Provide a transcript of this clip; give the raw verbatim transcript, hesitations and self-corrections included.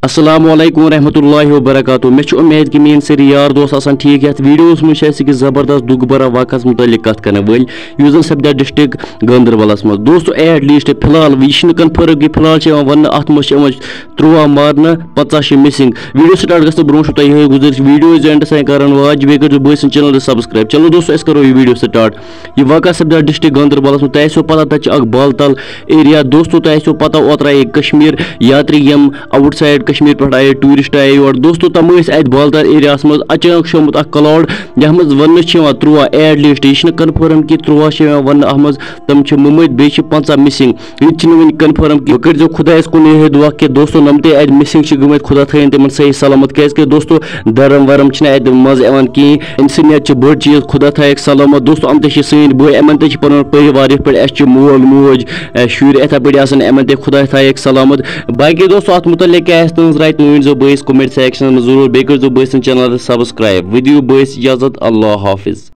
السلام علیکم ورحمۃ اللہ وبرکاتہ۔ مےٚ چھُ اُمید کہِ میٲنۍ سٲری یار دوس آسن ٹھیٖک۔ یتھ ویڈیوس منٛز چھِ أسۍ أکِس زبردست دُکھ بھرا واقعس مُتعلق کتھ کرن وٲلۍ، یُس زن سپدیو ڈسٹرکٹ گاندربلس منٛز۔ دوستو، ایٹ لیسٹ فی الحال، یہِ چھُنہٕ کنفرم کہِ فی الحال چھِ یِوان وننہٕ، اتھ منٛز چھِ یِوان ترُواہ مارنہٕ، پنٛژاہ چھِ مسنگ۔ ویڈیو سٹارٹ گژھنہٕ برونٛہہ چھُو تۄہہِ یِہوٚے گُزٲرِش، ویڈیو ییٚلہِ اینڈس تام کرن واتھ، بیٚیہِ کٔرۍزیو بٲے سٕنٛز چینل تہِ سبسکرائب۔ چلو دوستو، أسۍ کرو یہِ ویڈیو سٹارٹ۔ یہِ واقعہ سپدیو ڈسٹرکٹ گاندربلس منٛز۔ تۄہہِ آسیو پتہ، تتہِ چھِ اکھ بالتل ایریا۔ دوستو، تۄہہِ آسیو پتہ، اوترٕ آیہِ کشمیر یاتری، یِم آؤٹ سائڈ کشمیر پٮ۪ٹھ آیے، ٹوٗرسٹ آیے یور۔ دوستو، تِم ٲسۍ اتہِ بالتل ایریاہس منٛز۔ اچانک چھُ آمُت اکھ کلاوڈ، یتھ منٛز وننہٕ چھِ یِوان ترُواہ، ایٹ لیسٹ، یہِ چھُنہٕ کنفرم کہِ ترُواہ چھِ یِوان وننہٕ، اتھ منٛز تِم چھِ مُمٕتۍ، بیٚیہِ چھِ پنٛژاہ مسنگ۔ یہِ تہِ چھِنہٕ وٕنہِ کنفرم کینٛہہ۔ وۄنۍ کٔرۍزیو خۄدایَس کُن یِہوٚے دُعا کہِ دوستو، نَم تہِ اَتہِ مسنگ چھِ گٔمٕتۍ، خۄدا تھٲیِن تِمَن صحیح سلامت، کیٛازِکہِ دوستو، دَرم ورم چھِنہٕ اَتہِ منٛز یِوان کِہیٖنۍ۔ اِنسٲنیت چھِ بٔڑ چیٖز، خۄدا تھایَکھ سلامت۔ دوستو، یِم تہِ چھِ سٲنۍ بٲے، یِمَن تہِ چھِ پَنُن پٔرِوار، یِتھ پٲٹھۍ اَسہِ چھِ مول موج، اَسہِ شُرۍ، یِتھَے پٲٹھۍ آسَن، یِمَن تہِ خۄدا تھایَکھ سلامت۔ باقٕے دوستو، اَتھ مُتعلِق کیٛاہ آسہِ تُہٕنٛز راے، تُہۍ ؤنۍزیو بٲیِس comment section منٛز ضروٗر، بیٚیہِ کٔرۍزیو بٲے سٕنٛز channel تہِ subscribe۔ ؤدِو بٲیِس اِجازت، اللہ حافظ۔